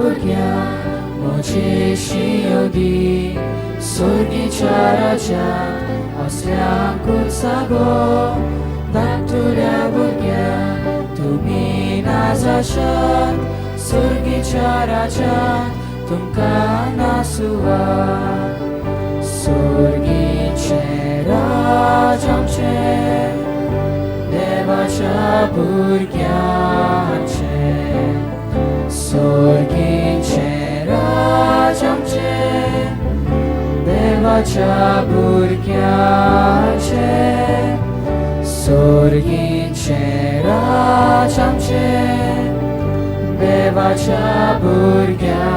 भुरग्यांक म्हजेशी योगी सोर्गीच्या राजांत असल्यांकूच सागो धाकटुल्या भुरग्यांक तुमी ना जाशात सोर्गीच्या राजांत तुमकां ना सुवात सोर्गीचें राज आमचें देवाच्या भुरग्यांचें सोर्गीचें राज आमचें देवाच्या भुरग्यांचें सोर्गीचें राज आमचें देवाच्या भुरग्यांचें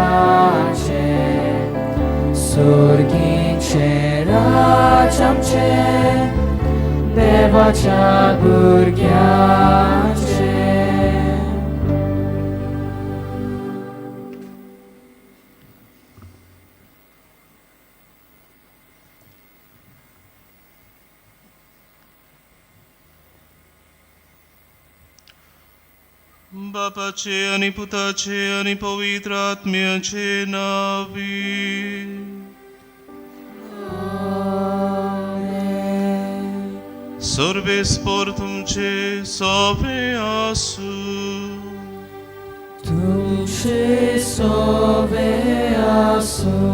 सोर्गीचें राज आमचें देवाच्या भुरग्यांचें. बापाचे आनी पुताचे आनी पवित्र आत्म्याचे नावी. सर्वेस्पोर तुमचे सोवे आसूं. तुमचे सोवे आसूं.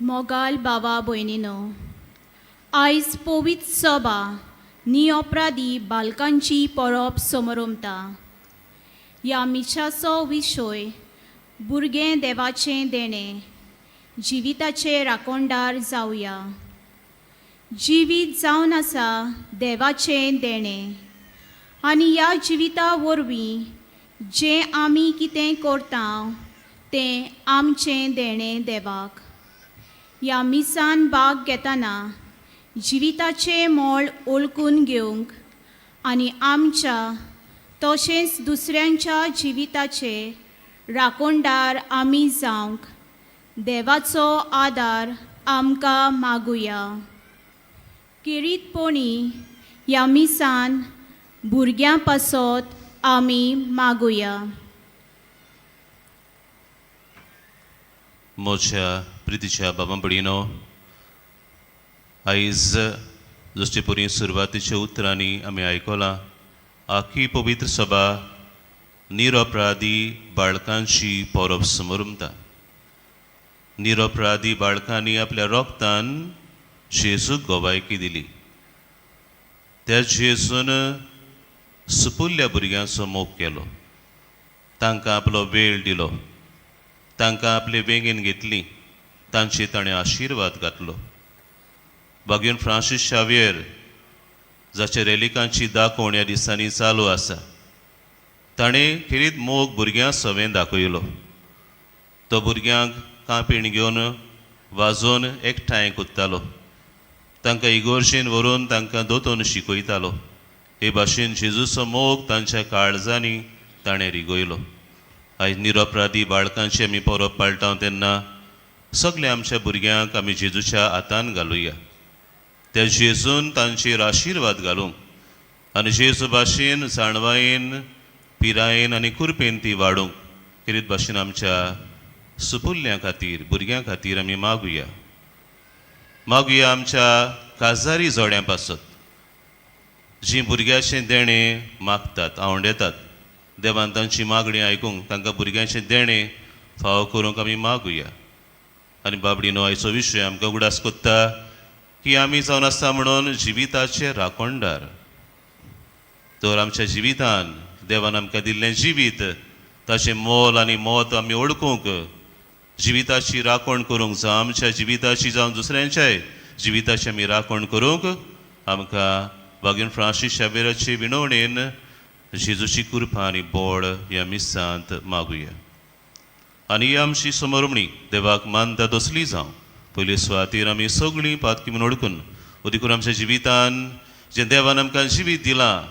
मोगाल बाबा भयणीनो, आयज पवित्र सभा निअपराधी बालकांची परब समरमता. ह्या मिशाचो विशय भुरगें देवाचें देणें, जिविताचे राखणदार जावया. जिवीत जावन आसा देवाचें देणें आनी ह्या जिविता वरवीं जें आमी कितें करता तें आमचें देणें देवाक. ह्या मिसान भाग घेतना जिविताचें मोल ओळखून घेवंक आनी आमच्या तशेंच दुसऱ्यांच्या जिविताचे राखणदार आमी जावंक देवाचो आदार आमकां मागुया. खेरीतपणी ह्या मिसान भुरग्यां पासत आमी मागुया. म्हज्या प्रितीच्या बाबा भयणीनो, आयज जशे परी सुरवातीच्या उतरांनी आमी आयकलां, आखी पवित्र सभा निरपराधी बाळकांची परब समरमता. निरपराधी बाळकांनी आपल्या रोगतान जेजूक गोवायकी दिली. त्या जेजून सुपुल्ल्या भुरग्यांचो मोग केलो, तांकां आपलो वेळ दिलो, तांकां आपले वेंगेन घेतली, तांचेर ताणें आशिर्वाद घातलो. बागेन फ्रांसीस शावियर, जाचे रेलिकांची दाखोवण ह्या दिसांनी चालू आसा, ताणें खेरीत मोग भुरग्यां सवें दाखयलो. तो भुरग्यांक कांपीण घेवन वाजोवन एकठांय कोत्तालो, तांकां इगोर्जेन व्हरून तांकां दोतोन शिकयतालो. हे भाशेन जेजूचो मोग तांच्या काळजांनी ताणें रिगयलो. आयज निरपराधी बाळकांची आमी परब पाळटा तेन्ना सगल्या आमच्या भुरग्यांक आमी जेजूच्या हातान घालुया. त्या जेजून तांचेर आशिर्वाद घालूंक आनी जेजू भाशेन जाणवायेन, पिरायेन आनी कुरपेन ती वाडूंक खेरीत भाशेन आमच्या सुपुल्ल्यां खातीर, भुरग्यां खातीर आमी मागुया. मागुया आमच्या काजारी जोड्यां पासत, जीं भुरग्याचें देणें मागतात, आंवडेतात. देवान तांची मागणी आयकूंक तांकां भुरग्यांचें देणें फावो करूंक आमी मागुया. आनी बाबडीनो, आयचो विशय आमकां उगडास कोत्ता की आमी जावन आसता म्हणून जिविताचे राखणदार. तर आमच्या जिवितान देवान आमकां दिल्लें जिवीत, ताचें मोल आनी मत आमी ओळखूंक, जिविताची राखण करूंक, जावं आमच्या जिविताची जावं दुसऱ्यांच्याय जिविताची आमी राखण करूंक आमकां बागीन फ्रांसीस शावेराचे विनवणेन जेजूची कृपा आनी बोळ ह्या मिसांत मागुया. आनी ही आमची समरमणी देवाक मानता तसली जावं. पयले सुवातेर आमी सगळीं पातकी म्हूण ओळखून देखून आमच्या जिवितान जें देवान आमकां जिवीत दिलां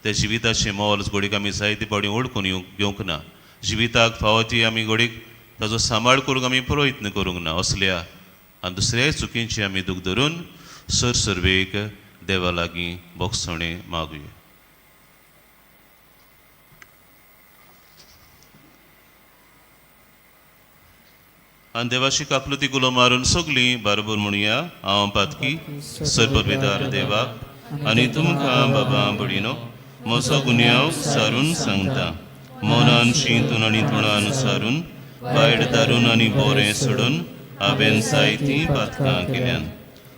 त्या जिविताचें मोल घोडीक आमी जायते फावटी ओळखून येवंक ना. जिविताक फावो ती आमी घोडीक ताजो सांबाळ करूंक आमी प्रयत्न करूंक ना. असल्या आनी दुसऱ्याय चुकींची आमी दूख धरून सर सर्वेक देवा लागीं बोगसणें मागुया. आनी देवाशी काकलुती गुलो मारून सगळीं बारोबर म्हणुया. हांव पातकी सरपविदार देवाक आनी तुमकां बाबा भयणीनो म्हजो गुन्यांव सारून सांगता. मनान शिंतून आनी तोंडान सारून वायट दारून आनी बोरें सोडून हांवें जायतीं पातकां केल्यान.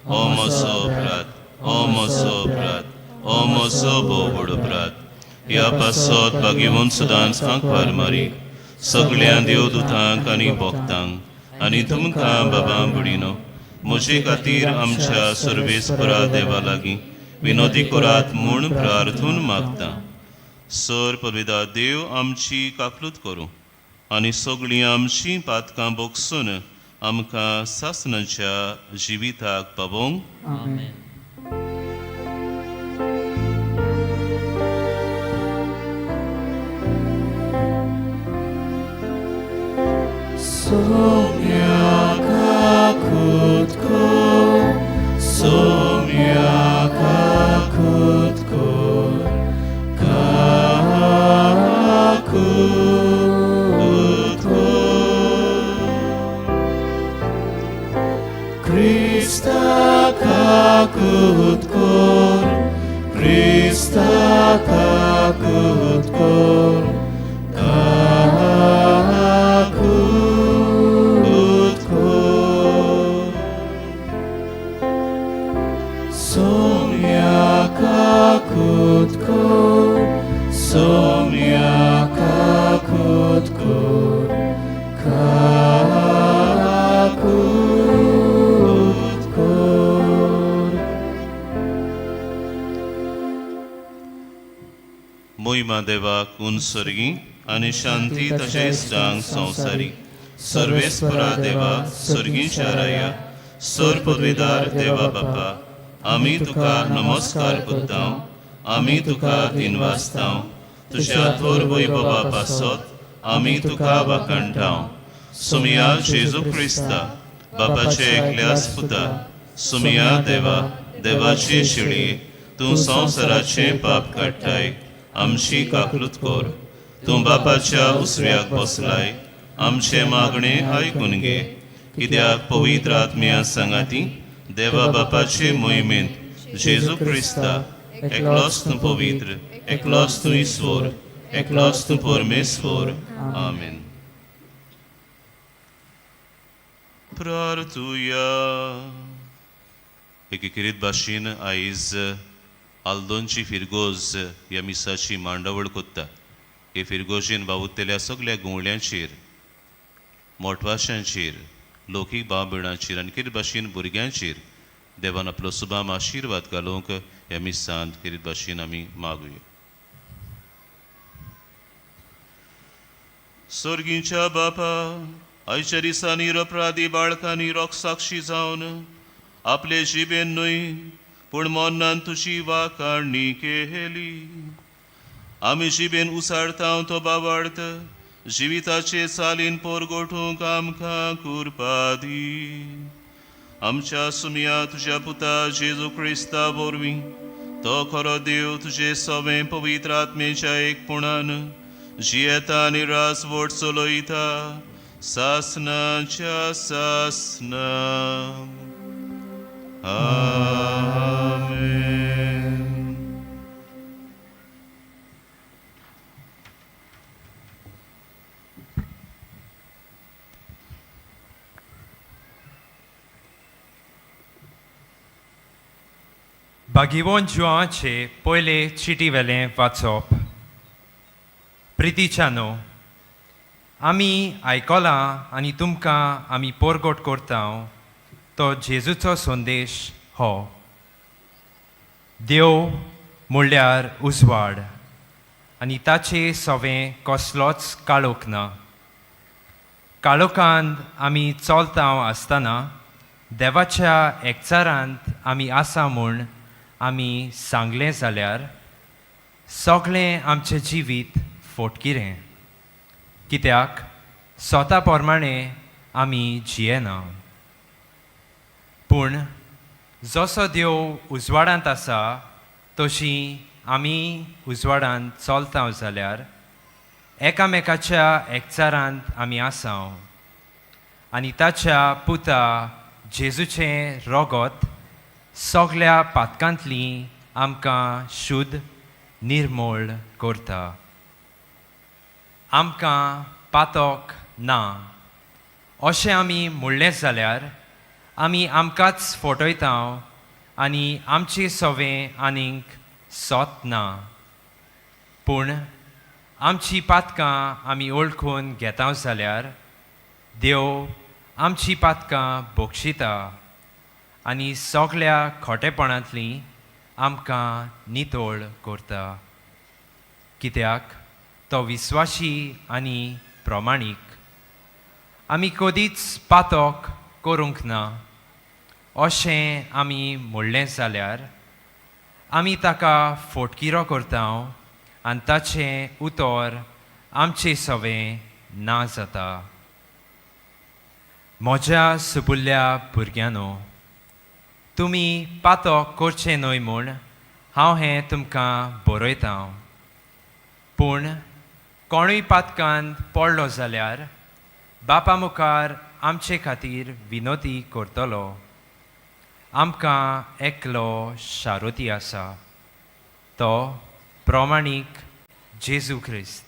हो म्हजो अपराध, हो म्हजो अपराध, हो म्हजो भोव व्हड अपराध. ह्या पासत बागेवन सदांच आंकवार मारी सगळ्या देवदूतांक आनी भक्तांक आनी तुमकां बाबा भयणीनो म्हजे खातीर आमच्या सर्वेस्परा देवा लागीं विनोदी करात म्हूण प्रार्थून मागता. सर पविदा देव आमची काकलूत करूं आनी सगळीं आमचीं पातकां भोगसून आमकां सासणाच्या जिविताक पावोवंक. आमेन. Somya kakut kor, kakut kor. Krista kakut kor, Krista kakut kor, kakut kor. Somya kakut kor, Somya kakut kor, kakut kor. मोहिमा देवाक उनसर्गी आनी शांती तशेंच इश्टांक संवसारी. सर्वेस्परा देवा, सर्गींच्या राया, सर पदवीदार देवा बापा, आमी तुका नमस्कार करता, आमी तुका दिनवासता. तुज्या थोर वैभवा पासत आमी तुका वाखाणटा. सुमिया जेजू क्रिस्ता, बापाचे एकल्यास पुता, सुमिया देवा, देवाची शिळी, तूं संवसाराचें पाप काडटाय, आमची काकलूत कर. तूं बापाच्या उसव्याक बसलाय, आमचें मागणें आयकून घे. कित्याक पवित्र आत्म्या सांगाती देवा बापाचे मोहिमेंत जेजू क्रिस्ता, एकलोच तूं पवित्र, एकलोच तूं ईश्वर, एकलोच तूं परमेश्वर. आमेन. प्रार्थुया. एकीकृत भाशेन आयज आल्दोनची फिरगोज ह्या मिसाची मांडावळ कोत्ता. हे फिरगोजेन वावुरतल्या सगल्या गुंवळ्यांचेर, मोटवाशांचेर, लौकीक भाव भयणांचेर आनी कितें भाशेन भुरग्यांचेर देवान आपलो सुबाम आशिर्वाद घालूंक ह्या मिसांत कितें भाशेन आमी मागुया. सर्गींच्या बापा, आयच्या दिसांनी अपराधी बाळकांनी रोखसाक्षी जावन आपले जिबेन न्हय पूण मनान तुजी वाखाणी केली. आमी जिबेन उसाळता तो बाबार्थ जिविताचे चालीन पोरगोठूंक आमकां कुरपा दी. आमच्या सुमया तुज्या पुता जेजू क्रिस्ता वरवीं, तो खरो देव, तुजे सवें पवित्र आत्मेच्या एकपणान जियेता आनी राजवट चलयता सासनाच्या सासना. आमेन. बागिवोन जुआंचे पयले चिटी वेलें वाचप. प्रितीच्यानो, आमी आयकलां आनी तुमकां आमी पोरगोट करता तो जेजूचो संदेश हो. देव म्हणल्यार उजवाड आनी ताचे सवें कसलोच काळोख ना. काळोखांत आमी चलता आसतना देवाच्या एकचारांत आमी आसा म्हूण आमी सांगलें जाल्यार सगळें आमचें जिवीत फोटकिरें, कित्याक स्वता प्रमाणें आमी जियेना. पूण जसो देव उजवाडांत आसा तशी आमी उजवाडांत चलता जाल्यार एकामेकाच्या एकचारांत आमी आसा. आनी ताच्या पुता जेजूचें रोगोत सगल्या पातकांतली आमकां शुद्ध निर्मूळ करता. आमकां पातक ना अशें आमी म्हणलें जाल्यार आमी आमकांच फटयता आनी आमचें सवें आनीक सोत ना. पूण आमची पातकां आमी वळखून घेता जाल्यार देव आमची पातकां बक्षिता आनी सगल्या खोटेपणांतली आमकां नितळ करता, कित्याक तो विस्वाशी आनी प्रमाणीक. आमी कदीच पातक करूंक ना अशें आमी म्हणलें जाल्यार आमी ताका फोटकिरो करता आनी ताचें उतर आमचें सवें ना जाता. म्हज्या सुपुल्ल्या भुरग्यांनो, तुमी पातक करचें न्हय म्हूण हांव हें तुमकां बरयतां. पूण कोणूय पातकांत पडलो जाल्यार बापा मुखार आमचे खातीर विनोती करतलो. आमकां एकलो शारोती आसा, तो प्रमाणीक जेजू क्रिस्त.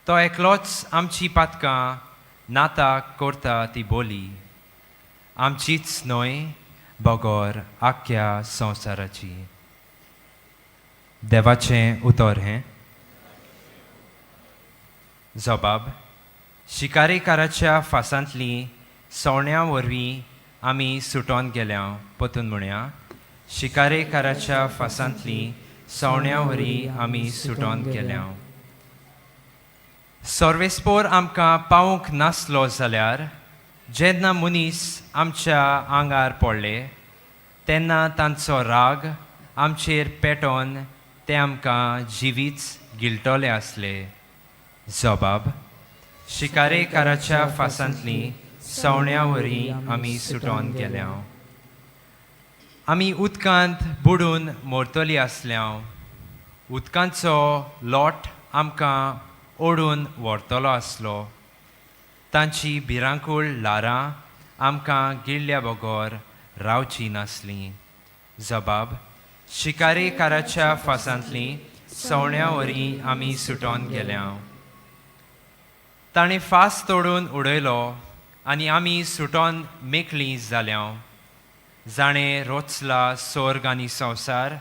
तो एकलोच आमची पातकां नाताक करता ती बोली आमचीच न्हय बगर आख्ख्या संवसाराची. देवाचें उतर हें. जबाब शिकारेकाराच्या फासांतली सवण्या वरवीं आमी सुटोन गेल्या. परतून म्हणया, शिकारेकाराच्या फासांतली सवण्या वरवीं आमी सुटोन गेल्या. सर्वेस्पोर आमकां पावूंक नासलो जाल्यार जेन्ना मनीस आमच्या आंगार पडले तेन्ना तांचो राग आमचेर पेटोन ते आमकां जिवीच गिळटले आसले. जबाब शिकारेकाराच्या फासांतली सवण्या वरी आमी सुटोन गेल्या. आमी उदकांत बुडून मरतली आसल्या. उदकांचो लोट आमकां ओडून व्हरतलो आसलो. तांची भिरांकूळ ल्हारां आमकां गिळ्ळ्या बगर रावची नासलीं. जबाब शिकारेकाराच्या फासांतली सवण्या वरी आमी सुटोन गेल्या. ताणें फास तोडून उडयलो आनी आमी सुटोन मेकळीं जाल्या. जाणें रोचला स्वर्ग आनी संवसार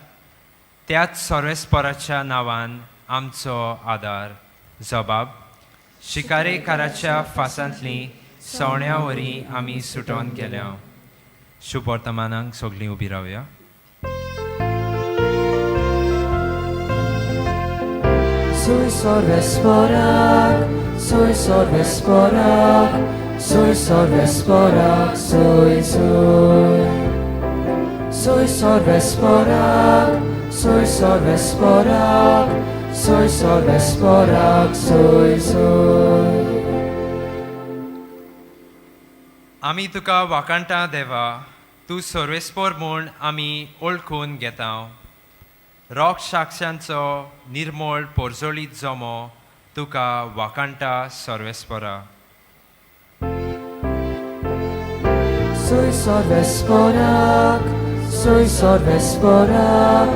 त्याच सर्वेस्पराच्या नांवान आमचो आदार. जबाब शिकारेकाराच्या फासांतली सवण्या वरी आमी सुटोन गेल्या. शुभ वर्तमानाक सगळीं उबी रावया. Sui sorvesporak, sui sorvesporak, sui sorvesporak, sui sui. Sui sorvesporak, sui sorvesporak, sui sorvesporak, sui sui. आमी तुका वाखाणटा देवा, तूं सर्वेस्पोर म्हूण आमी वळखून घेता. रोग साक्षांचो निर्मळ पोरजोळीत जमो तुका वाखाणटा सर्वेस्पोरा. Sui sorvesporak, sui sorvesporak,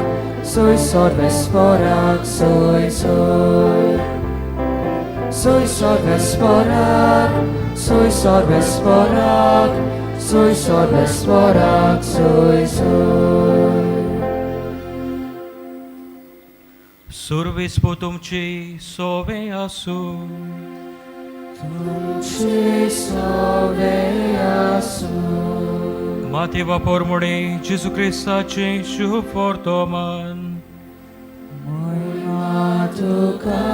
sui sorvesporak, sui sui. Sui sorvesporak, sui sorvesporak, sui sorvesporak, sui sui. सुर्वेस्पो तुमची सोवे आसूं. तुमचे सोवे आसूं. माते वापोरमुळे जेजू क्रिस्ताचें शुभ वर्तमान. महिमा तुका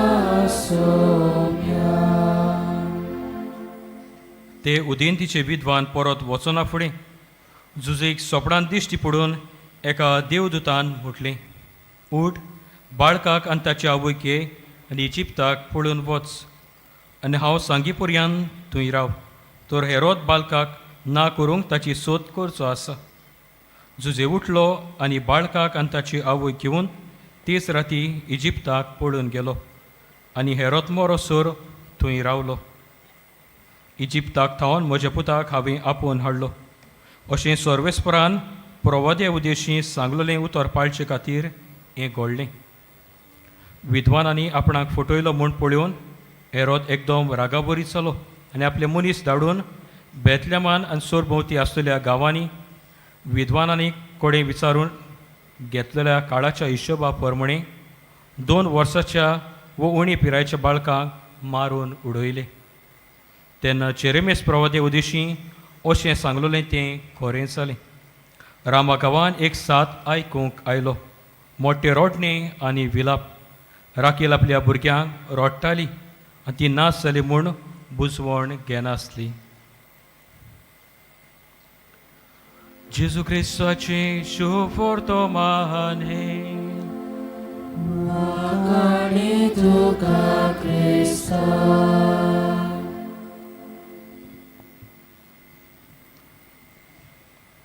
सोम्या. ते उदेंतीचे विद्वान परत वचना फुडें जुजेक सोपणान दिश्टी पडून एका देवदूतान म्हटलें, उठ, बाळकाक आनी ताचे आवयक ये आनी इजिप्ताक पळून वच आनी हांव सांगी पर्यान थंय राव, तर हेरोद बालकाक ना करूंक ताची सोद करचो आसा. जुजे उठलो आनी बाळकाक आनी ताची आवय घेवन तेच राती इजिप्ताक पळून गेलो आनी हेरोद मरोसर थंय रावलो. इजिप्ताक थावन म्हज्या पुताक हांवें आपोवन हाडलो. अशें सर्वेस्परान प्रवादे उदेशी सांगलेलें उतर पाळचे खातीर हें घडलें. विद्वानांनी आपणाक फटयलो म्हूण पळोवन हेरोद एकदम रागाबरीत जालो आनी आपले मनीस धाडून बेतलेमान आनी सरभोंवती आसलेल्या गांवांनी विद्वानांनी कडेन विचारून घेतलेल्या काळाच्या हिशोबा प्रमाणे 2 वर्साच्या वो उणी पिरायेच्या बाळकांक मारून उडयले. तेन्ना जेरेमेस प्रवादे उदेशी अशें सांगलेलें तें खरें जालें. रामा गांवान एक साथ आयकूंक आयलो, मोठे रोडणें आनी विलाप. राखेल आपल्या भुरग्यांक रोडटाली आनी ती नाच जाली म्हूण बुजवण घेनासली. जेजू क्रिस्ताचें शुभ वर्तमान हें. वाखाणी तुका क्रिस्ता.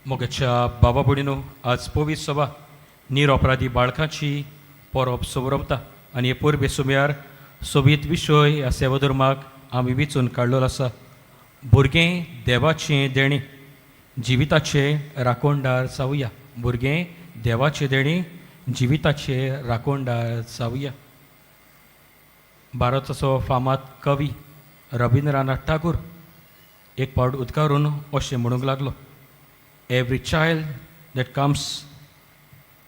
मोगाच्या बाबा भयणीनो, आज पवित्र सभा निरपराधी बाळकांची परब सवरमता आनी हे परबे सुमयार सोबीत विशय ह्या सेवाधर्माक आमी विचून काडलेलो आसा. भुरगें देवाचें देणें, जिविताचें राखणदार जावया. भुरगें देवाचें देणें, जिविताचें राखणदार जावया. भारताचो फामाद कवी रविंद्रनाथ टागोर एक पावट उदकारून अशें म्हणूंक लागलो, Every child that comes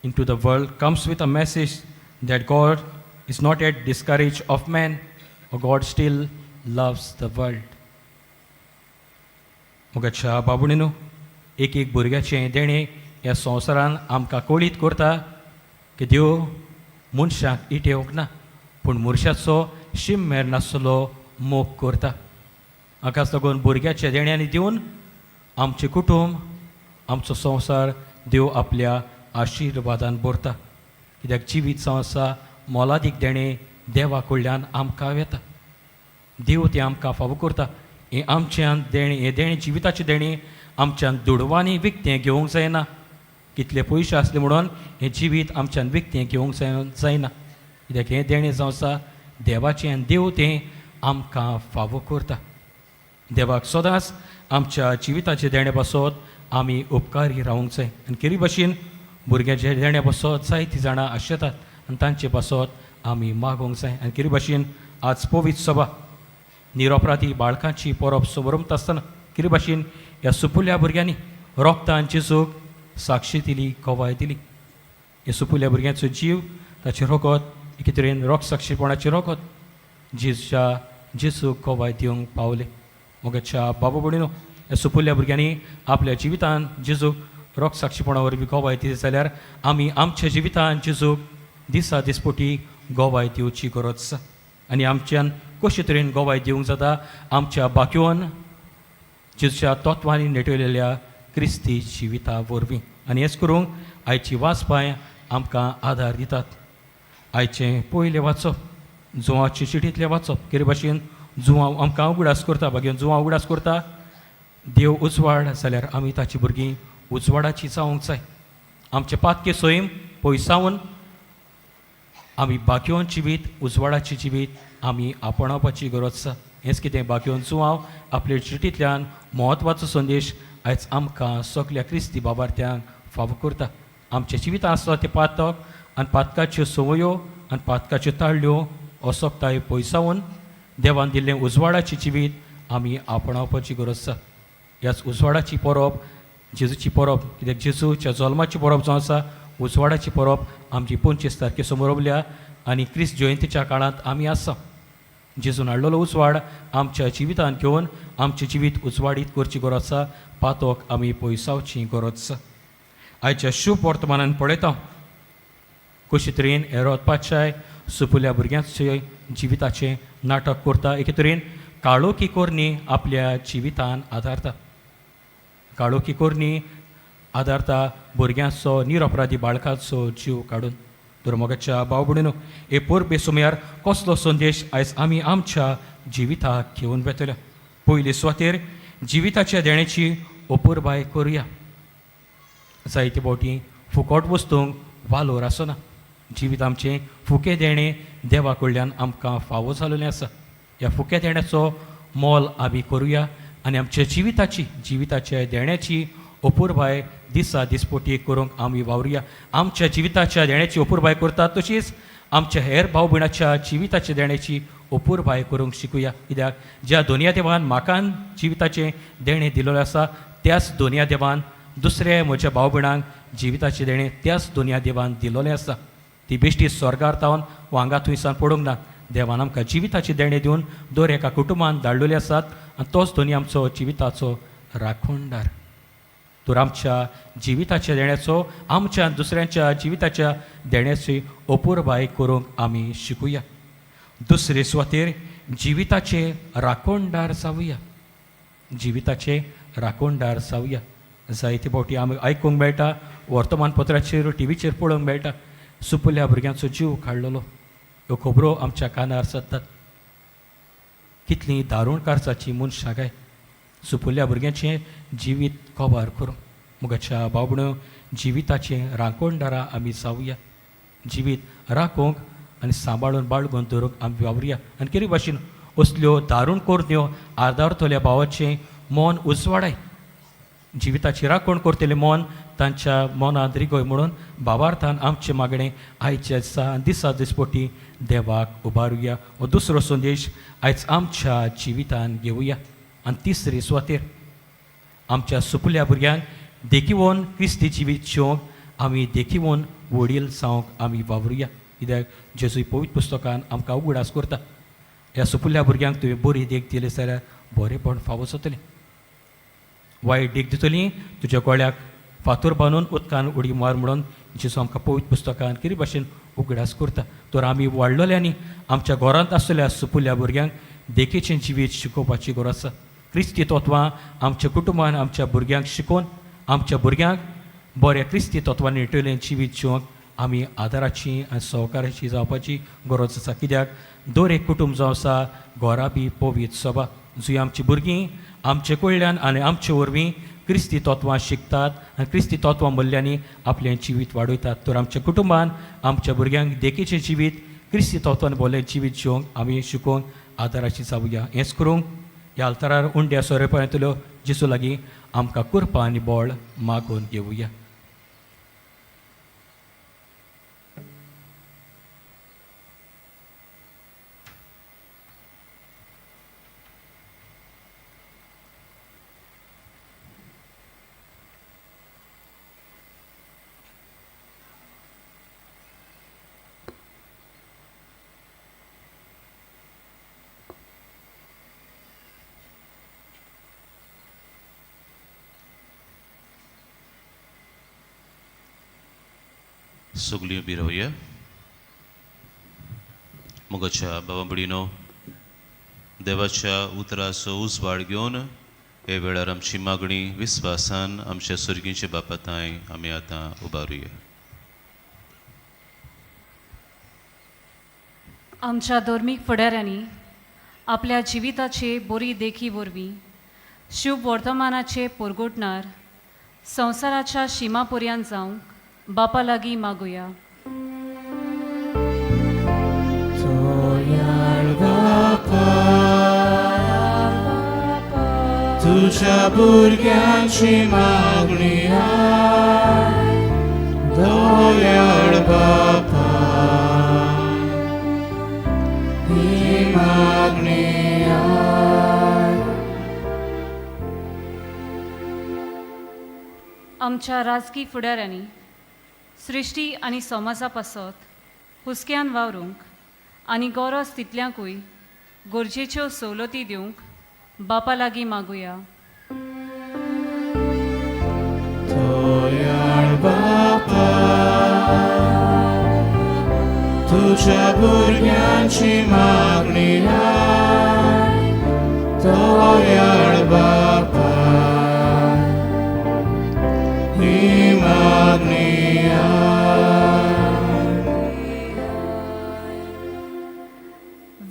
into the world comes with a message that God is not yet discouraged of man, or God still loves the world. मोगाच्या बाबुणीनो, एक एक भुरग्याचें देणें ह्या संवसारान आमकां कळीत करता की देव मनशाक इटेवंक ना, पूण मनशाचो शीम मेर नासलो मोग करता. हाकाच लागून भुरग्याच्या देण्यांनी दिवन आमचें कुटूंब, आमचो संवसार देव आपल्या आशिर्वादान भरता. कित्याक जिवीत जावन आसा मोलादीक देणें देवा कडल्यान आमकां येता. देव तें आमकां फावो करता. हें आमच्यान देणें, हें देणें जिविताचें देणें आमच्यान दुडवांनी विकतें घेवंक जायना. कितले पयशे आसले म्हणून हें जिवीत आमच्यान विकतें घेवंक जायना. कित्याक हें देणें जावन आसा देवाचें आनी देव तें आमकां फावो करता. देवाक सदांच आमच्या जिविताचें देणें पासत आमी उपकारी रावंक जाय. आनी केरी भाशेन भुरग्यांचे देणें पासत जायतीं जाणां आशेतात आनी तांचे पासत आमी मागोवंक जाय. आनी केरी भाशेन आज पवित्र सभा निरपराधी बाळकांची परब समरमता आसतना केरी भाशेन ह्या सुपुल्ल्या भुरग्यांनी रोगतान जेजूक साक्षी दिली, गवाय दिली. ह्या सुपुल्ल्या भुरग्यांचो जीव, ताचें रोगत एके तरेन रोग साक्षीपणाचें रोगत जेजूच्या जेजूक गवाय दिवंक पावलें. मोगाच्या बाबा भयणीनो, ह्या सुपुल्ल्या भुरग्यांनी आपल्या जिवितान जेजूक रोग साक्षीपणा वरवीं गवाय दिली जाल्यार आमी आमच्या जिवितान जेजूक दिसा दिसपोटी गवाय दिवची गरज आसा. आनी आमच्यान कशे तरेन गवाय दिवंक जाता? आमच्या बाक्योन जेजूच्या तत्वांनी नेटयलेल्या क्रिस्ती जिविता वरवीं. आनी हेच करूंक आयची वाचपाय आमकां आदार दितात. आयचें पयलें वाचप जुवाचे चिटींतलें वाचप. केरी भाशेन जुवांव आमकां उगडास करता, बागेन जुवांव उगडास करता, देव उजवाड जाल्यार आमी ताची भुरगीं उजवाडाची जावंक जाय. आमचें पातके सैम पयसावन आमी बाकियोन जिवीत, उजवाडाचें जिवीत आमी आपणावपाची गरज आसा. हेंच कितें बाकियोन जुवांव आपले चिटींतल्यान म्हत्वाचो संदेश आयज आमकां सगल्या क्रिस्ती बाबार्थ्यांक फावो करता. आमच्या जिवितांत आसता तें पातक आनी पातकाच्यो संवयो आनी पातकाच्यो ताळ्यो असक्ताय पयसावन देवान दिल्लें उजवाडाचें जिवीत आमी आपणावपाची गरज आसा. ह्याच उजवाडाची परब, जेजूची परब, कित्याक जेजूच्या जल्माची परब जावन आसा उजवाडाची परब आमची 25 तारखे समरवल्या आनी क्रिस्त जयंतीच्या काळांत आमी आसा. जेजून हाडलेलो उजवाड आमच्या जिवितांत घेवन आमचें जिवीत उजवाडीत करची गरज आसा. पातोक आमी पयसावची गरज आसा. आयच्या शुभ वर्तमानान पळयता कशे तरेन हेरोद पातशाय सुपुल्या भुरग्यांचे जिविताचें नाटक करता. एके तरेन काळोखी करणी आपल्या जिवितान आदारता, काळोखी करणी आदारता भुरग्यांचो, निरपराधी बाळकाचो जीव काडून. तर मोगाच्या भाव भयणीनो, हे परबे सुमयार कसलो संदेश आयज आमी आमच्या जिविताक घेवन वेतले? पयले सुवातेर जिविताच्या देण्याची अपुरबाय करुया. जायते फावटी फुकट वस्तूंक वालोर आसना. जिवीत आमचें फुकें देणें देवा कडल्यान आमकां फावो जालेलें आसा. ह्या फुक्या देण्याचो मोल आमी करुया आनी आमच्या जिविताची जिविताच्या देण्याची अपुरबाय दिसा दिसपोटी करूंक आमी वावरुया. आमच्या जिविताच्या देण्याची अपुरबाय करतात तशीच आमच्या हेर भाव भयणाच्या जिविताच्या देण्याची अपुरबाय करूंक शिकुया. कित्याक ज्या दोनया देवान म्हाकान जिविताचें देणें दिलेलें आसा त्याच दोनया देवान दुसऱ्या म्हज्या भाव भयणांक जिविताचें देणें त्याच दोनया देवान दिलेलें आसा. ती बेश्टी स्वर्गार तावन वा हांगा थंयसान पडूंक ना. देवान आमकां जिविताचें देणें दिवन दर एका कुटुंबान धाडलेले आसात आनी तोच दोनी आमचो जिविताचो राखणदार. तर आमच्या जिविताच्या देण्याचो आमच्या दुसऱ्यांच्या जिविताच्या देण्याची अपुरबाय करूंक आमी शिकुया. दुसरे सुवातेर जिविताचे राखणदार जावया. जिविताचे राखणदार जावया. जायते फावटी आमी आयकूंक मेळटा, वर्तमानपत्राचेर टिवीचेर पळोवंक मेळटा, सुपुल्ल्या भुरग्यांचो जीव काडलेलो. ह्यो खबरो आमच्या कानार सरतात. कितलीं दारूण कारसाची मनशां काय सुपुल्ल्या भुरग्यांचें जिवीत कबार करूं. मुगाच्या बाबण्यो जिविताचें राखणदारां आमी जावया. जिवीत राखूंक आनी सांबाळून बाळगून दवरूंक आमी वावरुया. आनी कितें भाशेन असल्यो दारूण करण्यो आदारतल्या भावाचें मन उजवाडाय. जिविताची राखण करतलें मन तांच्या मनांत रिगय म्हणून भावार्थान आमचें मागणें आयच्या दिसा दिसा दिसपटी देवाक उबारुया. हो दुसरो संदेश आयज आमच्या जिवितान घेवया. आनी तिसरे सुवातेर आमच्या सुपुल्या भुरग्यांक देखिवोन क्रिस्ती जिवीत जिवंक आमी देखिवोन वडील जावंक आमी वावरुया. कित्याक जेजू पवित्र पुस्तकान आमकां उगडास करता, ह्या सुपुल्ल्या भुरग्यांक तुवें बरी देख दिली जाल्यार बरेंपण फावो जातलें. वायट देख दितली तुज्या गळ्याक फातोर बांदून उदकान उडी मार म्हणून जेजू आमकां पवित्र पुस्तकान कितें भाशेन उगडास करता. तर आमी वाडलेल्यांनी आमच्या घरांत आसलेल्या सुपुल्ल्या भुरग्यांक देखीचें जिवीत शिकोवपाची गरज आसा. क्रिस्ती तत्वां आमच्या कुटुंबान आमच्या भुरग्यांक शिकोवन आमच्या भुरग्यांक बऱ्या क्रिस्ती तत्वांनी निटलें जिवीत जिवंक आमी आदाराची आनी सहकाराची जावपाची गरज आसा. कित्याक दर एक कुटुंब जावं आसा घरा बी पवित्र सभा जंय आमची भुरगीं आमचे कडल्यान आनी आमचे वरवीं क्रिस्ती तत्वां शिकतात आनी क्रिस्ती तत्वां मूल्यांनी आपलें जिवीत वाडयतात. तर आमच्या कुटुंबान आमच्या भुरग्यांक देखीचें जिवीत क्रिस्ती तत्वान बोलें जिवीत जिवंक आमी शिकोवंक आदाराची जावया. हेंच करूंक ह्या आल्तारार उंड्या सोरेपणांतल्यो जेजू लागीं आमकां कृपा आनी बळ मागून घेवया. सगळीं उबी रावया. मोगाच्या बाबा भयणीनो, देवाच्या उतराचो उजवाड घेवन हे वेळार आमची मागणी विस्वासान आमच्या सुर्गींच्या बापाताय आमी आतां उबारुया. आमच्या धर्मीक फुडाऱ्यांनी आपल्या जिविताचे बरी देखी वरवीं शुभ वर्तमानाचे परगटणार संवसाराच्या शिमा पर्यंत जावंक बापा लागीं मागुया. तुझ्या भुरग्यांची मागणी दयाळ बापा, ही मागणी. आमच्या राजकी फुडाऱ्यांनी सृश्टी आनी समाजा पासत हुस्क्यान वावरूंक आनी गरज तितल्यांकूय गरजेच्यो सवलती दिवंक बापा लागीं मागुया. दयाळ बापा, तुझ्या भुरग्यांची मागणी दयाळ बापा, ही मागणी.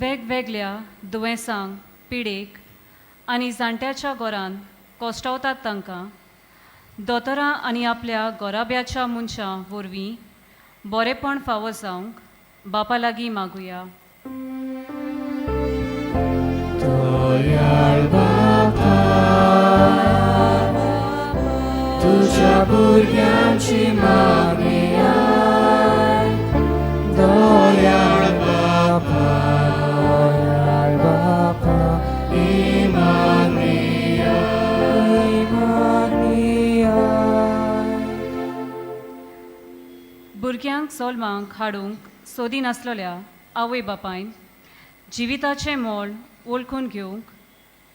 वेगवेगळ्या दुयेंसांक पिडेक आनी जाणट्याच्या घरान कोश्टावतात तांकां दोतोरां आनी आपल्या घराब्याच्या मनशां वरवीं बरेंपण फावो जावंक बापा लागीं मागुया. दयाळ दयाळ बापा, तुज्या भुरग्यांची मागणी आयक. दयाळ बापा, दयाळ बापा, ही मागणी आयक, मागणी आयक. भुरग्यांक सोलमांक हाडूंक सोदिनासलेल्या आवय बापायन जिविताचें मोल वळखून घेवंक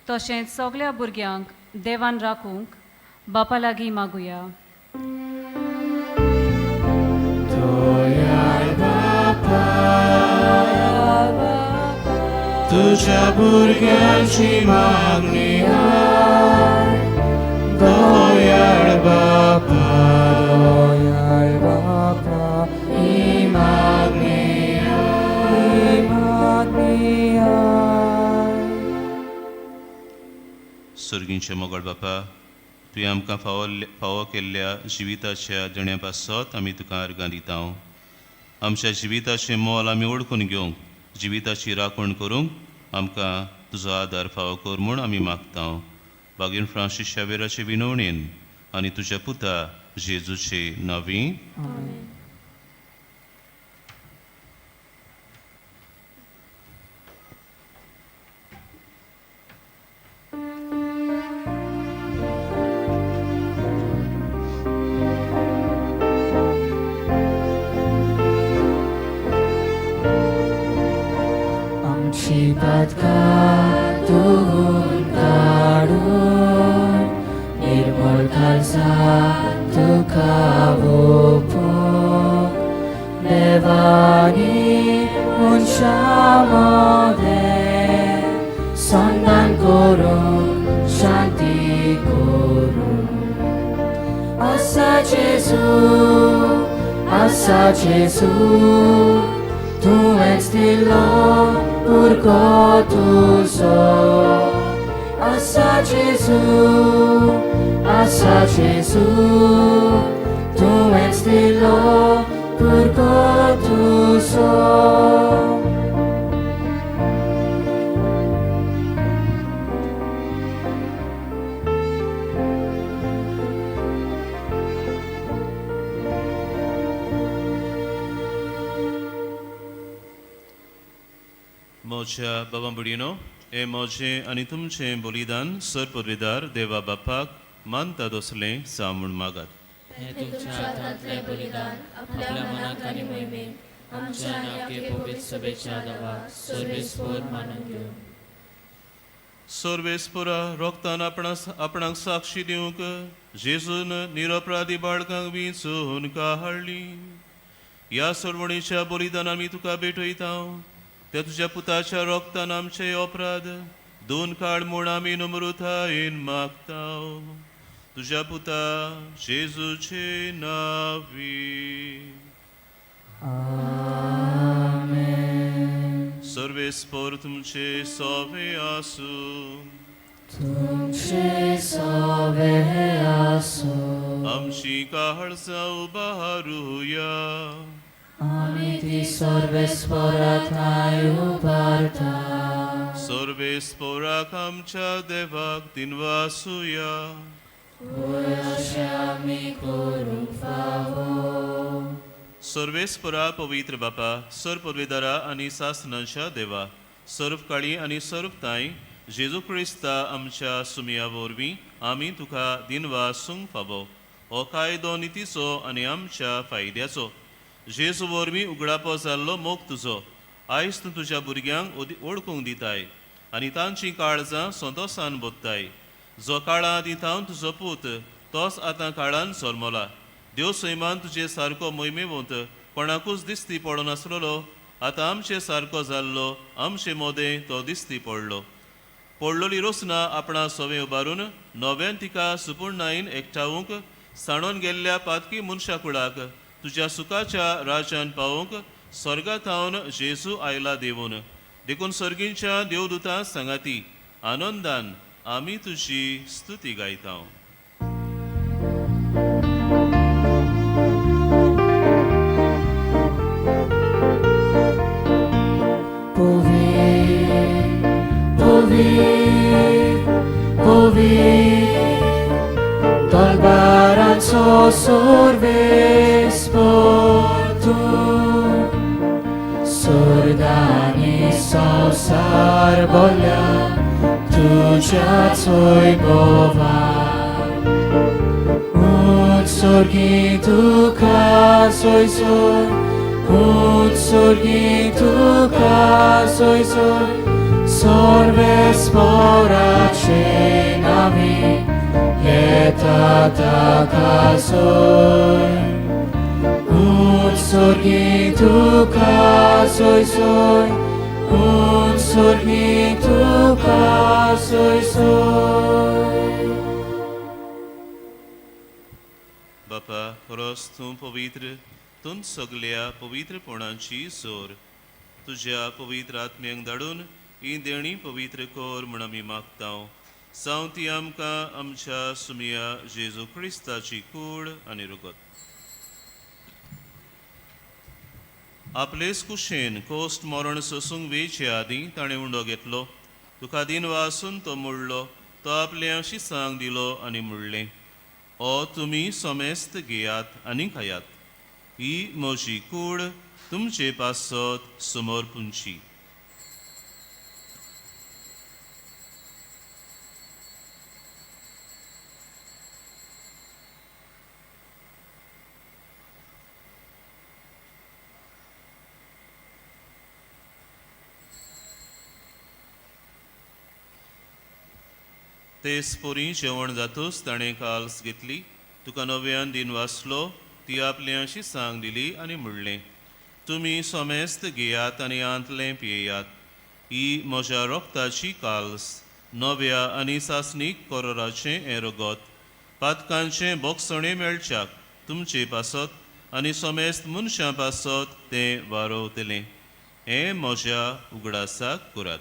तशेंच सगल्या भुरग्यांक देवान राखूंक बापा लागीं मागुया. दयाळ बापा, तुज्या भुरग्यांची मागणी आयक. दयाळ बापा, दयाळ बापा, ही मागणी आयक, मागणी आयक. सर्गींचे मोगळ बापा, तुवें आमकां फावो फावो केल्ल्या जिविताच्या देण्या पासत आमी तुका अर्गां दिता. आमच्या जिविताचें मोल आमी वळखून घेवंक, जिविताची राखण करूंक आमकां तुजो आदार फावो कर म्हूण आमी मागता, बागीन फ्रांसीस शावेराचे विनवणेन आनी तुज्या पुता जेजूचे नवी. आमची पातकां धुवून काडून निर्मळ काळजां तुका ओंपूंक, देवानी मनशां मदें संदान करून शांती करूं. आसा जेजू, आसा जेजू, तुवेंच दिलो पुरको तुजो. आसा जेजू, आसा जेजू, तुवेंच दिलो पुरको तुजो. म्हज्या बाबा भयणीनो, हें म्हजें आनी तुमचें बलिदान सर पुर्वेदार देवा बापाक मानता तसलें जावं म्हूण मागात. हें तुमच्या हातांतलें बलिदान आपल्या मनाक आनी मोहिमेक आमच्या आनी आपले पवित्र सभेच्या देवाक सर्वेस्पर मानून घेवं. सर्वेस्परा रोगतान आपणा आपणाक साक्षी दिवंक जेजून निरपराधी बाळकांक विंचून काडली. ह्या सरवणीच्या बलिदान आमी तुका भेटयता. त्या तुज्या पुताच्या रोगतान आमचे अपराध दोन काळ म्हूण आमी नम्रतायेन मागता, तुज्या पुता जेजूचे नावी. आमेन. सर्वेस्पर तुमचे सोवे आसूं. तुमचे सवे आसूं. आमची काळजां उबारुया. आमी ती सर्वेस्परा ठांय उबारता. सर्वेस्पराक आमच्या देवाक दिनवासुया. वय अशें आमी करूंक फावो. सर्वेस्परा, पवित्र बापा, सर पदवेदारा आनी सासनाच्या देवा, सर्व काळी आनी सर्व तांय जेजू क्रिस्ता आमच्या सुमया वरवीं आमी तुका दिनवासूंक फावो. हो कायदो नितीचो आनी आमच्या फायद्याचो. जेजू वरवीं उगडापो जाल्लो मोग तुजो आयज तूं तुज्या भुरग्यांक वळखूंक दिताय आनी तांचीं काळजां संतोसान बोत्ताय. जो काळा आदीं थावन तुजो पूत, तोच आतां काळान जल्मला. देव सैमान तुजे सारको मोहिमेवंत कोणाकूच दिसती पडनासलेलो, आतां आमचे सारको जाल्लो, आमचे मोदें तो दिसती पडलो. पडलोली रोसना आपणा सवें उबारून नव्यान तिका सुपूर्णायन एकठावूंक, सांडोन गेल्ल्या पातकी मनशा कुळाक तुज्या सुखाच्या राज्यान पावोवंक स्वर्गा थावन जेजू आयला देवून. देखून सर्गींच्या देवदूतां सांगाती आनंदान आमी तुजी स्तुती गायता. Povi, povi. वरवीं दलबारांचो सोर्वेस्पोर तूं सोर्गांनी संवसार भरल्या तुज्या वैभवान उत्सर्गी तुका सोयसोय उत्सर्गी तुका सोयसोय सर्वेस्पोराचे नामी येता ताका सोय उत्सर्गी तुका सोयसोय उत्सर्गी तुका सोयसोय. बापा खरोच तूं पवित्र, तूं सगल्या पवित्रपणाची सोर. तुज्या पवित्र आत्म्यांक धाडून ही देणी पवित्र कर म्हूण आमी मागता. जावं ती आमकां आमच्या सुमया जेजू क्रिस्ताची कूड आनी रगत. आपलेच कुशेन कोस्ट मरण सोसूंक वेचे आदीं ताणें उंडो घेतलो, तुका दिन वासून तो मोडलो, तो आपल्या शिसांक दिलो आनी म्हणलें, ओ तुमी समेस्त घेयात आनी खायात, ही म्हजी कूड तुमचे पासत समोर पुंची. तेच पोरी जेवण जातूच ताणें काल्स घेतली, तुका नव्यान दिन वाचलो, ती आपल्या शिसांक दिली आनी म्हणलें, तुमी समेस्त घेयात आनी आंतलें पियेयात, ही म्हज्या रोगताची काल्स, नव्या आनी सासणीक कोरोराचें हें रगत, पातकांचें बोगसणें मेळच्याक तुमचे पासत आनी समेस्त मनशां पासत तें वारोवतलें. हें म्हज्या उगडासाक करात.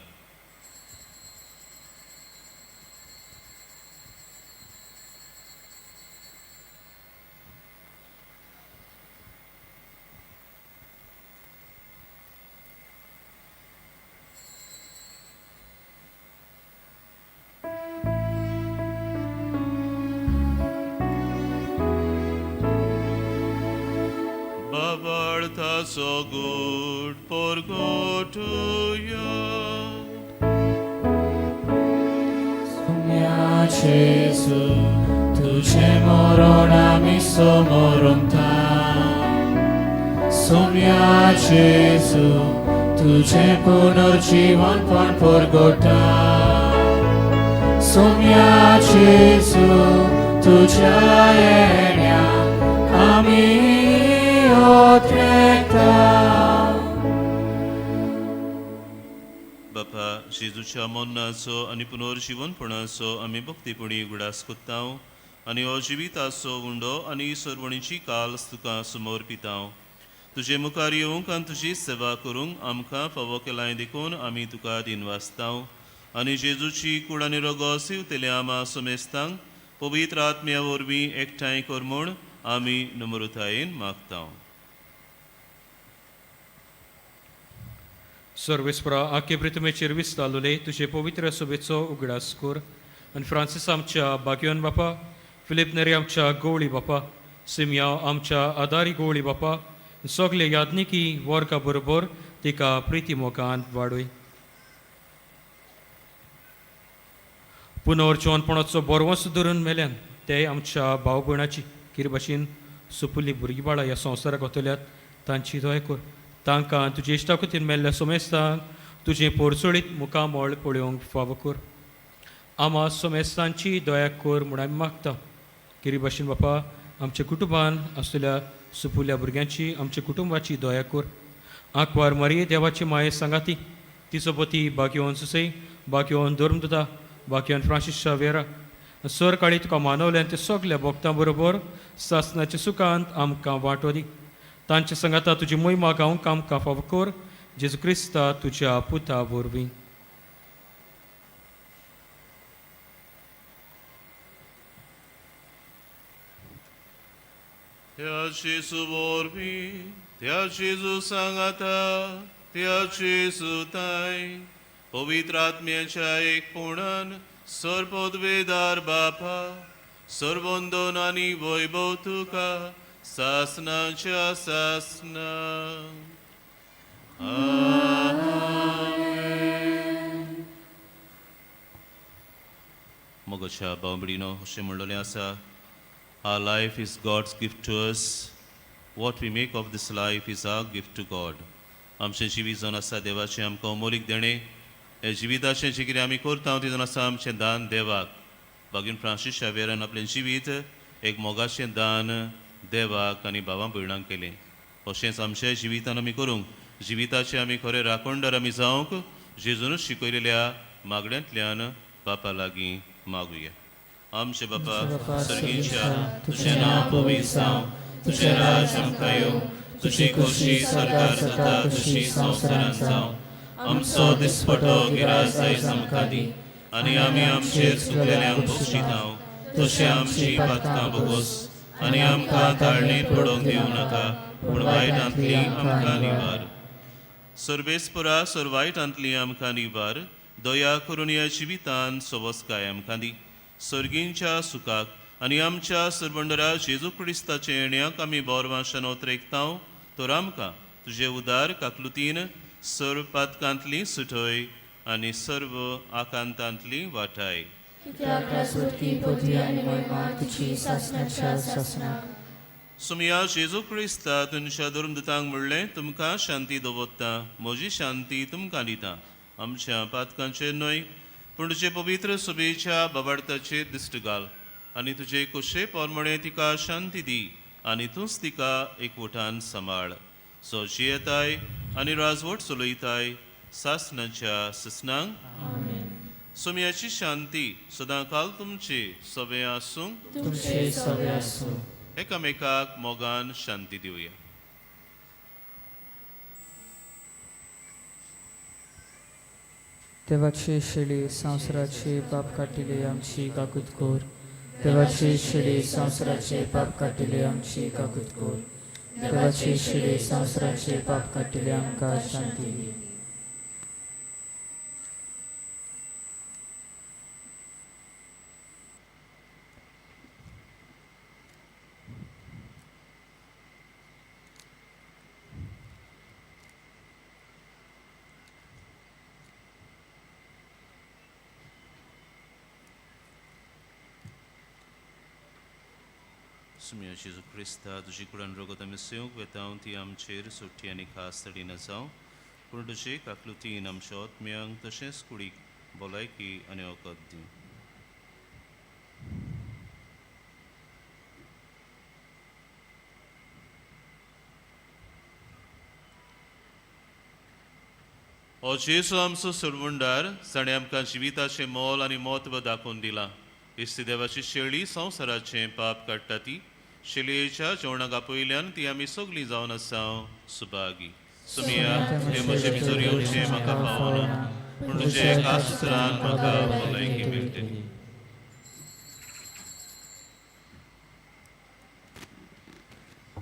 So good for go to you. Mia Gesù, तुझे मरण आमी समोरंता. सोम्या जेजू, तुझे पुनर्जीवन पण परगोटा. सोम्या जेजू, तुझ्या येण्या आमी ओत्रेता. बापा, जेजूच्या मरणाचो आनी पुनर्जीवनपणाचो आमी भक्तीपणी उगडास कोत्ता आनी हो जिविताचो उंडो आनी सरवणीची काल्स तुका समोर पिता. तुजे मुखार येवंक आनी तुजी सेवा करूंक आमकां फावो केलाय देखून आमी तुका दिनवासता आनी जेजूची कूड आनी रगो सिवतल्या आमा समेस्तांक पवित्र आत्म्या वरवीं एकठांय कर म्हूण आमी नम्रतायेन मागता. सर्वेस्परा आखे प्रितमेचेर विस्तालोले तुजे पवित्र सभेचो उगडास कर आनी फ्रांसीस आमच्या बागयोन बापा, फिलीप नेरी आमच्या गवळी बापा, सिमयाव आमच्या आदारी गवळी बापा, सगळे यादनिकी वर्गा बरोबर तिका प्रिती मोगान वाडय. पुनर्जीवनपणाचो बरवंस धरून मेल्यान ते आमच्या भाव भयणाची किर भाशेन सुपुल्ली भुरगीं बाळां ह्या संवसाराक वतल्यात तांची दया कर. तांकां तुजे इश्टाकुतीन मेल्ल्या सोमेस्तांक तुजें पोरचोळीत मुखामळ पळोवंक फावो कर. आमा सोमेस्तांची दया कर म्हूण आमी मागता. किरी भाशेन बापा आमच्या कुटुंबान आसलेल्या सुपुल्ल्या भुरग्यांची आमच्या कुटुंबाची दया कर. आंकवार मारी देवाची माये सांगाती तिचो पती बागयोन सुसय, बागयोन धर्मदुता, बागयोन फ्रांसीस शावेरा सर काळी तुका मानवल्यान ते सगल्या भक्तां बरोबर सासनाच्या सुखांत आमकां वांटो दी. तांचे सांगाता तुजी मोहिमा गावंक आमकां फावो कर. जेजू क्रिस्ता तुज्या पुता वरवीं. त्या जेजू वरवीं, त्या जेजू सांगाता, त्या जेजू ताय पवित्र आत्म्याच्या एकपणान सर्वोद्वेदार बापा, सर्वंदन आनी वैभव तुका सासनाच्या सासना. मोगाच्या भाव भयणीनो, अशें म्हणलेलें आसा, Our life is God's gift to us. What we make of this life is our gift to God. आमचें जिवीत जावन आसा देवाचें आमकां अमोलीक देणें. हे जिविताचें जें कितें आमी करता तें जावन आसा आमचें दान देवाक. बागीन फ्रांसीस शावेरान आपलें जिवीत एक मोगाचें दान देवाक आनी भावां भयणांक केलें. तशेंच आमच्या जिवितान आमी करूंक, जिविताचें आमी खरें राखणदार आमी जावंक जेजूनच शिकयलेल्या मागण्यांतल्यान बापा लागीं मागुया. आमचे बापा सर्गीच्या, तुजें नांव पवित्र जावं, तुजें राज आमकां येवं, तुजी खोशी सरकार जाता तशी संवसारांत जावं. आमचो दिसपटो गिरास आयज आमकां दी आनी आमी आमचेर चुकलेल्यांक बक्षितांव तशें आमची पातकां भोगोस आनी आमकां ताळणेंत पडोवंक दिवं नाका, पूण वायटांतली आमकां निवार. सर्वेस्परा, सर वायटांतली आमकां निवार. दया करून ह्या जिवितान सवस्काय आमकां दी. सर्गींच्या सुखाक आनी आमच्या सरबंडरा जेजू क्रिस्ताचे येण्याक आमी बोरवाशान ओतरेकतांव. तर आमकां तुजे उदार काकलुतीन सर्व पातकांतली सुटय आनी सर्व आकांतांतली वाटाय. कित्याक राजवटकी, पदवी आनी महिमा तुजी सासणाच्या सासणाक. सुमया जेजू क्रिस्ता, तुमच्या धर्मदूतांक म्हणलें, तुमकां शांती दवरता, म्हजी शांती तुमकां दिता. आमच्या पातकांचेर न्हय, पूण तुजे पवित्र सभेच्या बाबार्थाचेर दिश्ट घाल आनी तुजे कुशे प्रमाणे तिका शांती दी आनी तूंच तिका एकवटान सांबाळ, सो जियेताय आनी राजवट चलयताय सासणाच्या सासणांक. सुमयाची शांती सदां काल तुमची सगळें आसूं. तुमचे सगळे आसूं. एकामेकाक मोगान शांती दिवया. देवाची शेळी, संवसाराचे पाप काटिले, आमची काकूत कोर. देवाची शेळी, संवसाराचे पाप काटिले, आमची काकूत कोर. देवाची शेळी, संवसाराचे पाप काटिले, आमकां शांती दी. सुमया जेजू क्रिस्ता, तुजी कुडान रगत आमी सेवंक वेता ती आमचेर सुटी आनी खास तडीन जावं, पूण तुजे काकलुतीन आमच्या आत्म्यांक तशेंच कुडीक भलायकी आनी वखद दी. हो जेजू आमचो सरवंडार, जाणें आमकां जिविताचें मोल आनी म्हत्व दाखोवन दिलां. इस्ती देवाची शेळी, संवसाराचें पाप काडटा ती शेळयेच्या जेवणाक आपयल्यान ती आमी सगळीं जावन आसा सुभागी. सुमिया, हे म्हजे भितर येवचें म्हाका पावना, पूण तुजे एका सुत्रान म्हाका भलायकी मेळटली.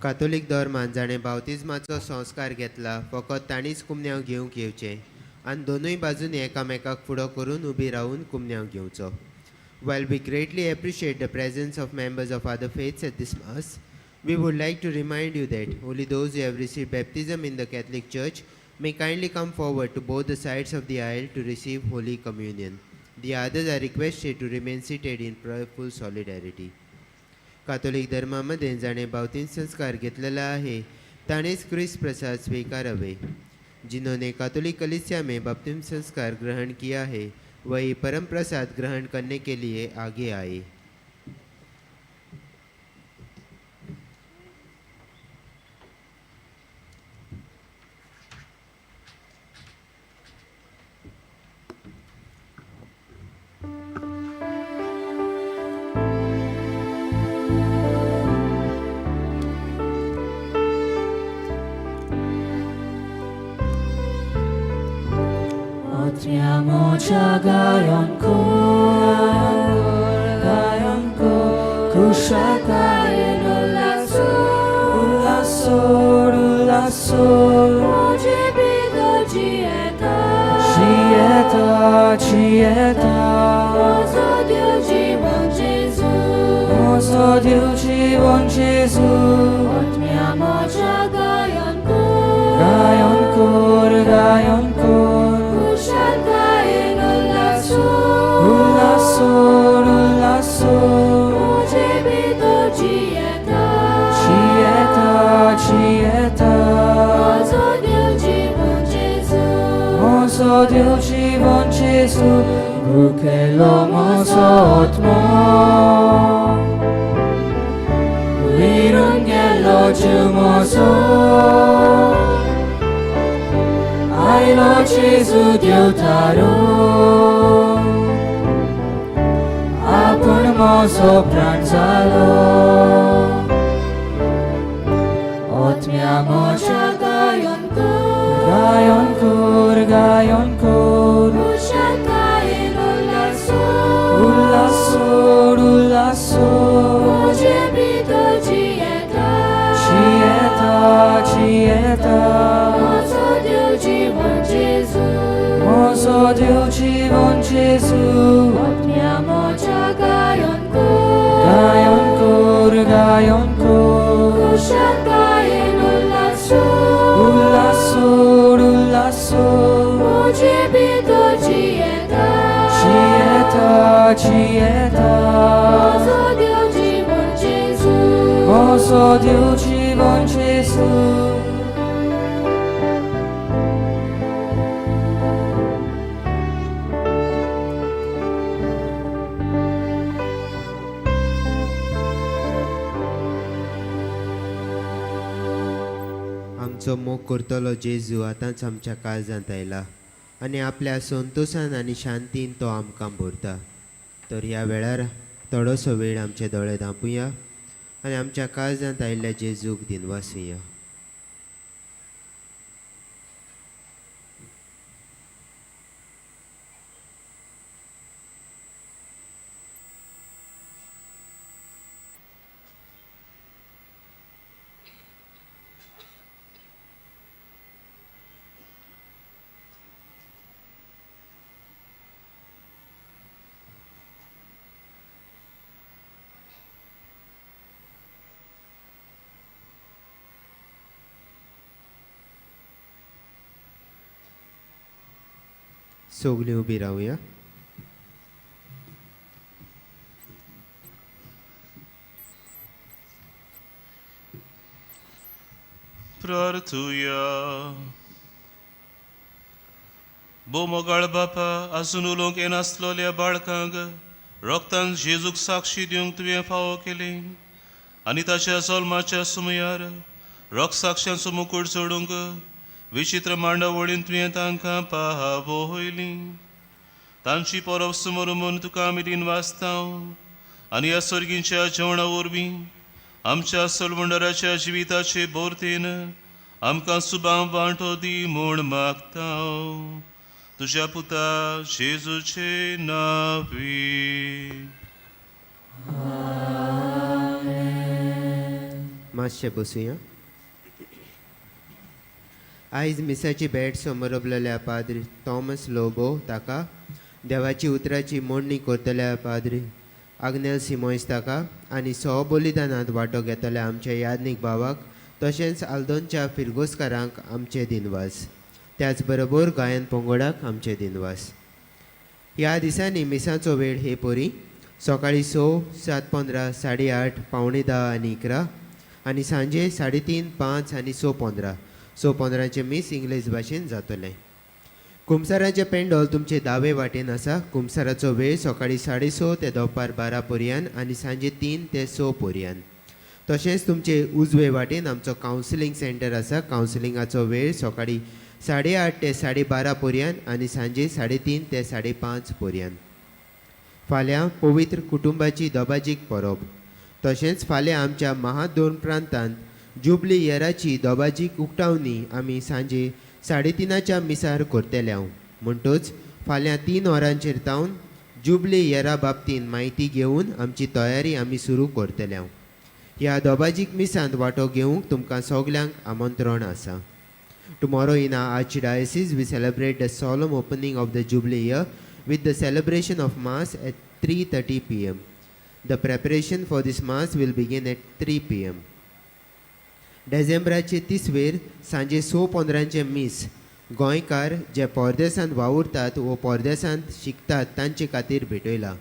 कातोलीक धर्मान जाणें बावतिज्माचो संस्कार घेतला फकत तांणीच कुमन्यांव घेवंक येवचें आनी दोनूय बाजूनी एकामेकाक फुडो करून उबी रावून कुमन्यांव घेवचो. While we greatly appreciate the presence of members of other faiths at this Mass, we would like to remind you that only those who have received baptism in the Catholic Church may kindly come forward to both the sides of the aisle to receive Holy Communion. The others are requested to remain seated in prayerful solidarity. Catholic धर्मामध्ये जाणे बावतीन संस्कार घेतलेला आहे ताणेच क्रिस्त प्रसाद स्वीकारावे. जिन्होंने कातोलिक कलिसिया में बाप्तिस्म संस्कार ग्रहण किया है, वही परम प्रसाद ग्रहण करने के लिए आगे आए. Otriamo gayon ko, gayon ko, kushakain ulasor, ulasor, Ojibido jieta, Chieta, chieta. जीवन जेजू आत्म्या म्हज्या गायन कर गायन कर गायन कर खुशालकायेन उल्हासून उल्हासून उल्हासून म्हजे भितर जियेता जियेता जियेता म्हजो देव जीवन जेजू म्हजो देव जीवन जेजू भुकेलो म्हजो आत्मो विरून गेलो जीव म्हजो आयलो जेजू देवतारो आपूण म्हजो प्राण जालो आत्म्या म्हज्या गायन कर गायन कर गायन कर खुशालकायेन उल्हासून उल्हासून उल्हासून म्हजे भितर जियेता जियेता जियेता म्हजो देव जीवन जेजू म्हजो देव जीवन जेजू आत्म्या म्हज्या गायन कर गायन कर गायन कर खुशालकायेन उल्हासून उल्हासून उल्हासून म्हजे भितर जियेता जियेता जियेता म्हजो देव जीवन जेजू म्हजो देव जीवन जेजू आमचो मोग करतलो जेजू आतांच आमच्या काळजांत आयला आनी आपल्या संतोशान आनी शांतीन तो आमकां भरता. तर ह्या वेळार थोडोसो वेळ आमचे दोळे धांपुया आनी आमच्या काळजांत आयिल्ल्या जेजूक दिनवासुया. सगळीं उबी रावया. प्रार्थुया. भोव मोगाळ बापा, आजून उलोवंक येनासलोल्या बाळकांक रोगतान जेजूक साक्षी दिवंक तुवें फावो केली आनी ताच्या जल्माच्या सुमयार रोग साक्षांचो मुकूट चडूंक विचित्र मांडावळीन तुवें तांकां पावयली. तांची परब सुमर म्हूण तुका आमी दिनवासतांव आनी ह्या सर्गींच्या जेवणा वरवीं आमच्या सलवंडराच्या जिविताचे बोरतेन आमकां सुबां वांटो दी म्हूण मागता तुज्या पुता जेजूचे नांवी. मातशें बसुया. आयज मिसाची भेट समरपलेल्या पाद्री थॉमस लोबो ताका, देवाची उतराची मोडणी करतल्या पाद्री आग्नेल सिमोयस ताका आनी सहबलिदानांत वांटो घेतल्या आमच्या यादनीक भावाक तशेंच आल्दोनच्या फिरगोस्कारांक आमचे दिनवास. त्याच बरोबर गायन पंगडाक आमचे दिनवास. ह्या दिसांनी मिसाचो वेळ हे परी सकाळीं 6, 7:15, 8:30, 9:45 आनी 11 आनी सांजे 3:30, 5 आनी 6:15. 6:15 मीस इंग्लीश भाशेन जातलें. कुमसाराचें पेंडोल तुमचे दावे वाटेन आसा. कुमसाराचो वेळ सकाळीं 6:30 ते दनपार 12 पर्यंत आनी सांजे 3 ते 6 पर्यंत. तशेंच तुमचे उजवे वाटेन आमचो कावन्सिलींग सेंटर आसा. कावन्सिलिंगाचो वेळ सकाळीं 8:30 ते 12:30 पर्यंत आनी सांजे 3:30 ते 5:30 पर्यंत. फाल्यां पवित्र कुटुंबाची दबाजीक परब. तशेंच फाल्यां आमच्या महादोन प्रांतांत जुबली इयराची दबाजीक उक्तावणी आमी सांजे 3:30 मिसार करतले. म्हणटच फाल्यां 3 वरांचेर तावन जुबली इयरा बाबतीन म्हायती घेवन आमची तयारी आमी सुरू करतले. ह्या दबाजीक मिसांत वांटो घेवंक तुमकां सगल्यांक आमंत्रण आसा. Tomorrow in our Archdiocese, we celebrate the solemn opening of the Jubilee year with the celebration of Mass at 3:30 p.m. The preparation for this mass will begin at 3 PM. डिसेंबराचे तिसवेर सांजे 6:15 मीस गोंयकार जे परदेसांत वावुरतात वो परदेसांत शिकतात तांचे खातीर भेटयला.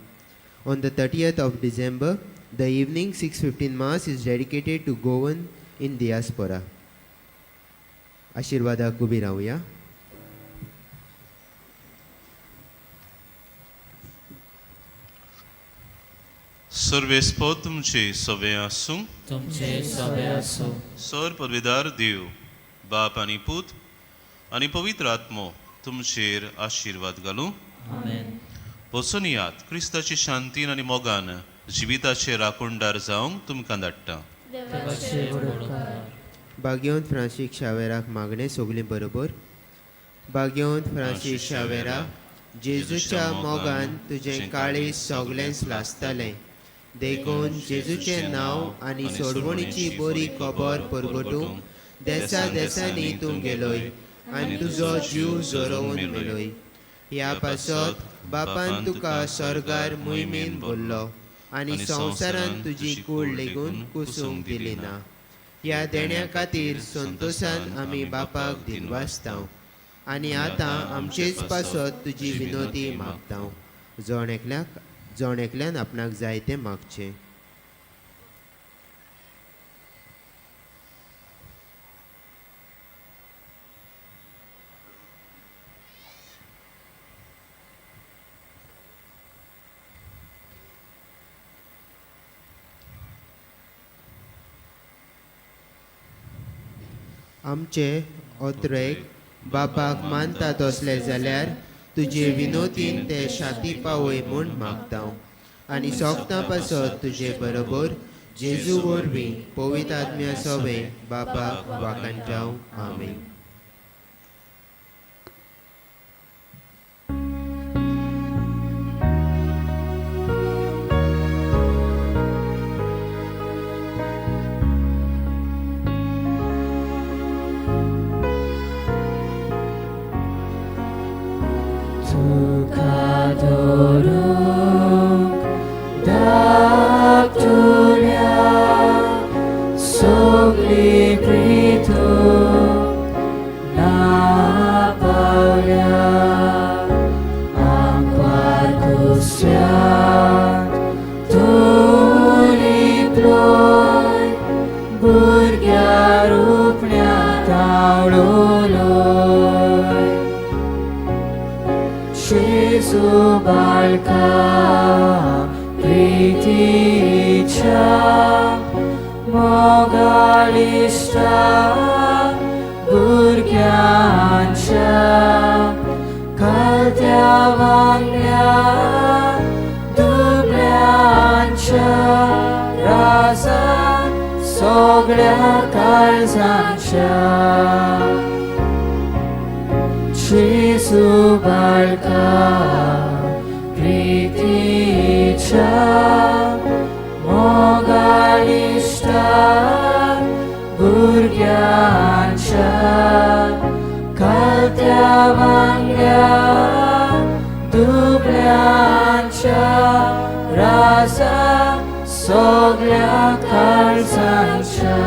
On the 30th of December, the evening 6:15 mass is dedicated to Goan in diaspora. आशिर्वादाक उबी रावया. सर्वेस्पोत तुमचे सवे आसूं. तुमचे सवे आसूं. सर पदवीदार देव बाप आनी पूत आनी पवित्र आत्मो तुमचेर आशिर्वाद घालूं. आमेन. वचून यात, क्रिस्ताची शांतीन आनी मोगान जिविताचे राखणदार जावंक तुमकां धाडटा. देवाचे व्हड उपकार. बागेवन फ्रांसीक शावेराक मागणें सगलीं बरोबर. बागेवन फ्रांसीस शावेरा, जेजूच्या मोगान तुजें काळीज सगळेंच लासतलें, देखून जेजूचें नांव आनी सोडवणीची बरी खबर परगटूंक देसा देसांनी तूं गेलोय आनी तुजो जीव झरोवन मेलोय. ह्या पासत बापान तुका स्वर्गार मोहिमेन भरलो आनी संवसारान तुजी कूड लेगून कुसूंक दिली ना. ह्या देण्या खातीर संतोशान आमी बापाक दिनवासताव आनी आतां आमचेच पासत तुजी विनोदी मागताव. जण एकल्याक जण एकल्यान आपणाक जाय तें मागचें. आमचे ओत्रेक बापाक मानता तसले जाल्यार तुजे विनोदीन ते शाती पावय म्हूण मागता आनी सोगतां पासत तुजे बरोबर जेजू वरवीं पवित्र आत्म्या सोबे बापाक वाखाणटाव. आमेन. तुका धरूंक धाकटुल्या सगळी प्रीत ना पावल्या, आंकवार कुस्यात तूं लिपलोय, भुरग्या रुपण्या तावळोलोय. जेजू बाळका प्रीतीच्या मोगालिश्टा भुरग्यांच्या कालत्या वांगड्या दुबळ्यांच्या राजा सगळ्या काळजांच्या. जेजू बाळका प्रीतीच्या मोगालिश्टा भुरग्यांच्या कालत्या वांगड्या दुबळ्यांच्या राजा सगळ्या काळजांच्या.